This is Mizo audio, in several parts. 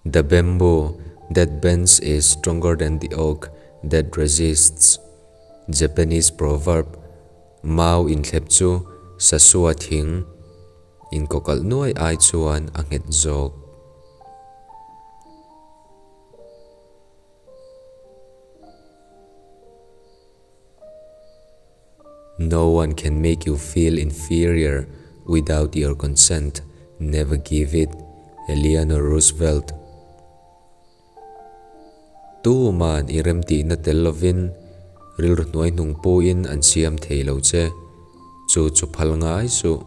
The bamboo that bends is stronger than the oak that resists. Japanese proverb, Mau inthlep chu sasua thing inkawkalh nuai ai chuan a nghet zawk. No one can make you feel inferior without your consent, never give it, Eleanor Roosevelt. Tuman i remtihna tel lovin rilru hnuai hnung puin an siam thei lo che, chu chu phal ngai suh.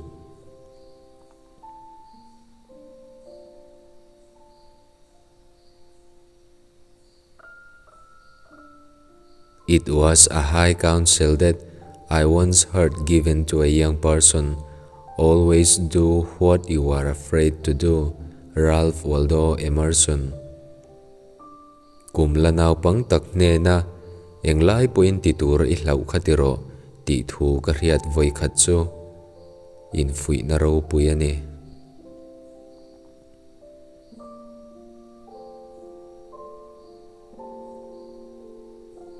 It was a high counsel that I once heard given to a young person, Always do what you are afraid to do, Ralph Waldo Emerson. Kum la naupang tak hnena englai pawhin ti tur i hlauh kha ti rawh tih thu ka hriat vawi khat chu infuihna ropui a ni.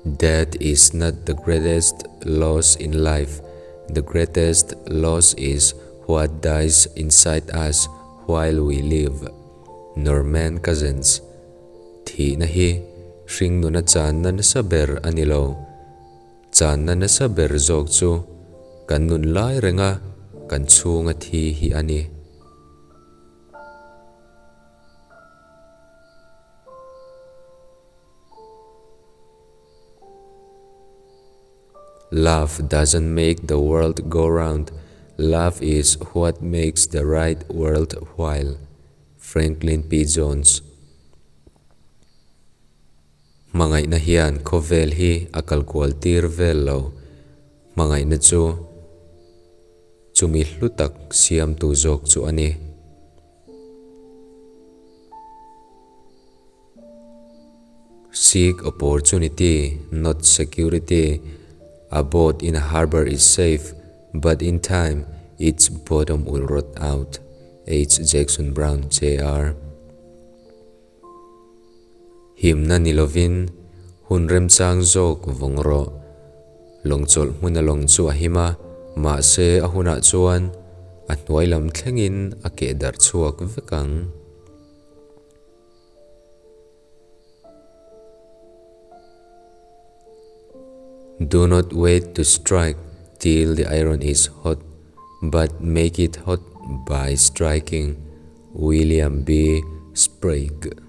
Death is not the greatest loss in life, the greatest loss is what dies inside us while we live. Norman Cousins Thihna hi hringnuna channa nasa ber a ni lo. Channa nasa ber zawk chu kan nun lai renga kan chhunga thi hi a ni. Love doesn't make the world go round, love is what makes the right world while. Franklin P. Jones Hmangaihna hian khawvel hi a kalkual tir vel lo. Hmangaihna chu chumi hlu tak siamtu zawk chu a ni. Seek opportunity, not security. A boat in a harbour is safe, but in time its bottom will rot out. H. Jackson Brown, Jr. Himna ni lovin hun remchang zawk vawng rawh. Lawng chawlh hmuna lawng chu a him a, mahse a hunah chuan a hnuai lam thlengin a keh darh chhuak vek ang. Do not wait to strike till the iron is hot, but make it hot by striking, William B. Sprague.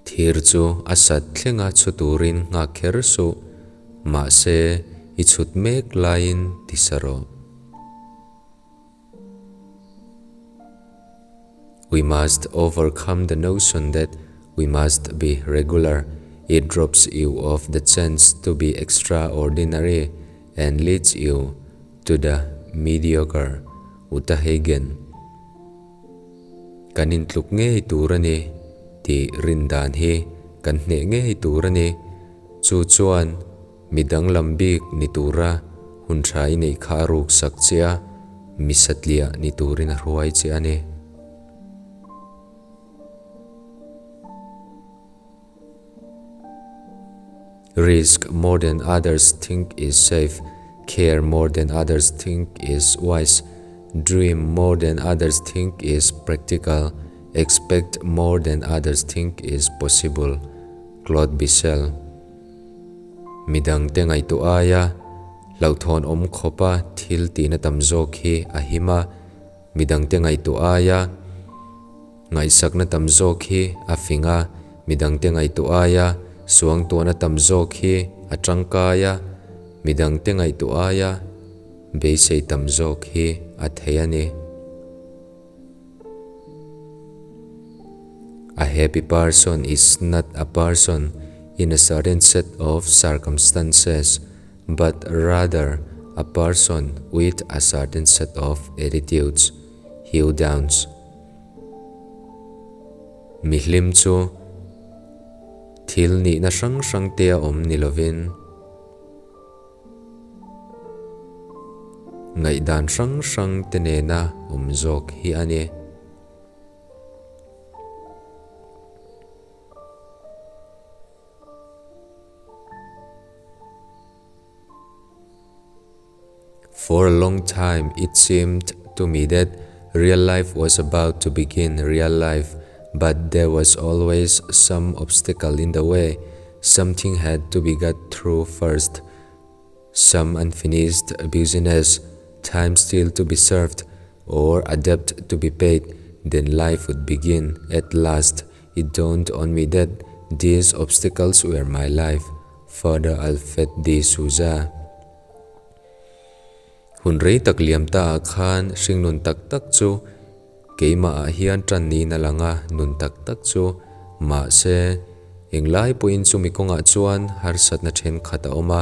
Thir chu a sat thlenga chhu turin nghak kher suh, mahse i chhut mek laiin ti sa rawh. We must overcome the notion that we must be regular, it robs you of the chance to be extraordinary and leads you to the mediocre, Uta Hagen. Kan intluk ngei tur a ni tih rin dan hi kan hneh ngei tur a ni. Chu chuan mi danglam bik ni tura hun tha i neih kha a ruk sak che a, mi satliah ni turin a hruai che a ni. Risk more than others think is safe, care more than others think is wise, dream more than others think is practical, expect more than others think is possible. Claude Bissell. Midangte ngaihtuah aia hlauhthawn awm khawpa thil tihna tam zawk hi a him a, midangte ngaihtuah aia Ngaihsakna tam zawk hi a fing a, midangte ngaihtuah aia suangtuahna tam zawk hi a tangkai a, midangte ngaihtuah aia beisei tam zawk hi a thei a ni. A happy person is not a person in a certain set of circumstances, but rather a person with a certain set of attitudes. Hugh Downs. Mihlim chu thil nihna hrang hrang te a awm ni lovin ngaihdan hrang hrang te nena awm zawk hi a ni. For a long time it seemed to me that real life was about to begin real life but there was always some obstacle in the way something had to be got through first some unfinished business time still to be served or a debt to be paid then life would begin at last it dawned on me that these obstacles were my life Father Alfred de Souza. Hun rei tak liam ta ah khan hringnun tak tak chu keimah ah hian tan niin a lang a, nun tak tak chu mahse englai pawhin chumi kawngah chuan harsatna thenkhat a awm a,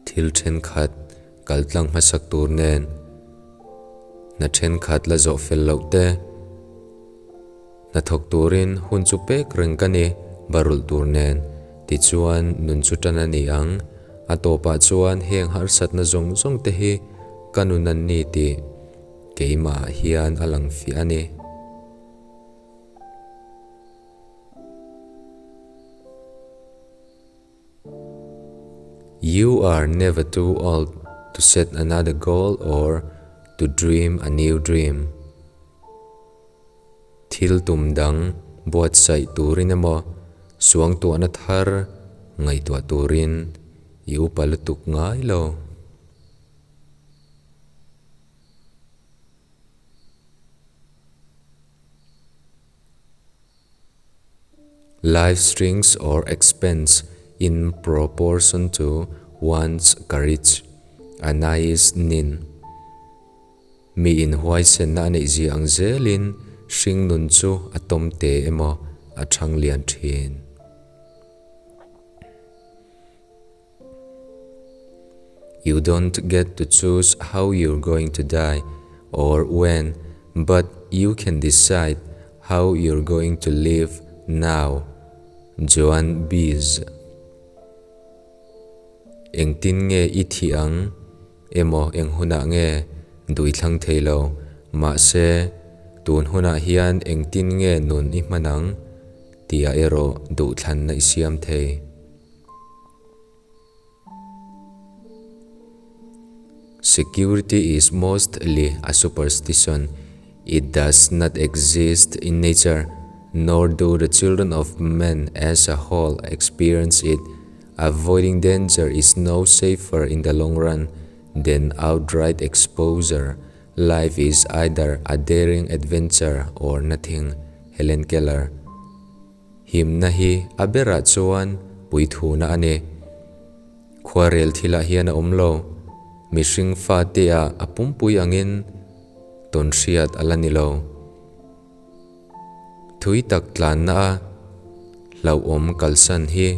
thil thenkhat kaltlang hmasak tur nen hna thenkhat la zawh fel loh te, Hnathawk turin hun chu pek reng ka ni, barulh tur nen. Tichuan, nun chu tan a ni ang. A tawpah chuan heng harsatna zawng zawng te hi ka nun an ni tih keimah hian a lang fiah a ni. You are never too old to set another goal or to dream a new dream. Thil tum dang buatsaih turin emaw suangtuahna thar ngaihtuah turin i upa lutuk ngai lo. Life shrinks or expands in proportion to one's courage, Anais Nin. Mi in huaisenna a neih zia ang zelin hring nun chu a tawm te emaw a thang lian thin. You don't get to choose how you're going to die or when, but you can decide how you're going to live now. Joan Baez Engtin nge i thih ang emaw eng hunah nge duh i thlang thei lo, mahse tun hunah hian engtin nge nun i hman ang tihah erawh duhthlanna i siam thei. Security is mostly a superstition. It does not exist in nature, nor do the children of men as a whole experience it. Avoiding danger is no safer in the long run than outright exposure. Life is either a daring adventure or nothing. Helen Keller. Himna hi a berah chuan puithuna a ni. Khuarel thilah hian a awm lo. Mihring fate-ah a pumpui angin tawn hriat a la ni lo. Thui tak tlanna a hlauhawm kalsan hi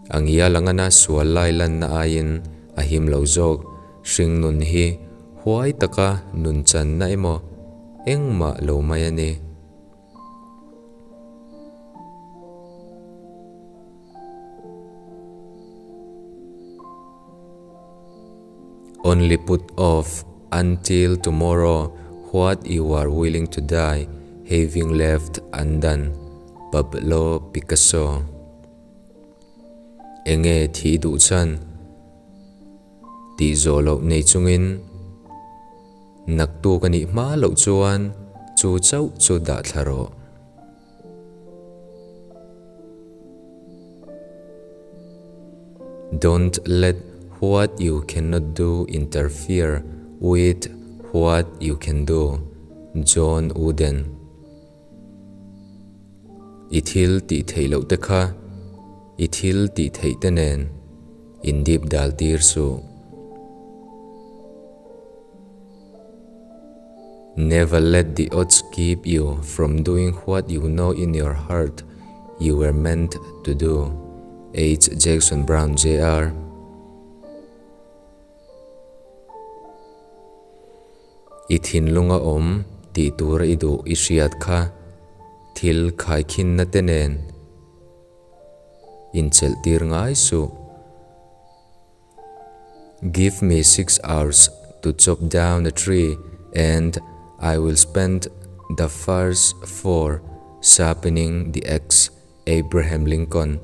a ngial angana sual lai lanna aiin a him lo zawk. Hringnun hi huai taka nun channa emaw engmah lo mai a ni. Only put off until tomorrow what you are willing to die having left undone, Pablo Picasso. Enge thih duh chan? Tih zawh loh nei chungin naktuk a nih hma loh chuan chu chauh chu dah thla rawh. Don't let what you cannot do interfere with what you can do, John Wooden. I thil tih theih loh te kha i thil tih theih te nen indip dal tir suh. Never let the odds keep you from doing what you know in your heart you were meant to do, H. Jackson Brown Jr. I thinlunga awm tih tura i duh i hriat kha thil khaikhinna te nen inchelh tir ngai suh. Give me 6 hours to chop down a tree and I will spend the first four sharpening the axe, Abraham Lincoln.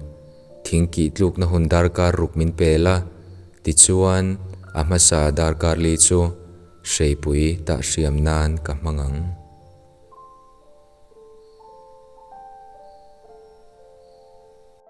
Thing kih tlukna hun darkar ruk min pe la, tichuan a hmasa darkar li chu hreipui tah hriam nan ka hmang ang.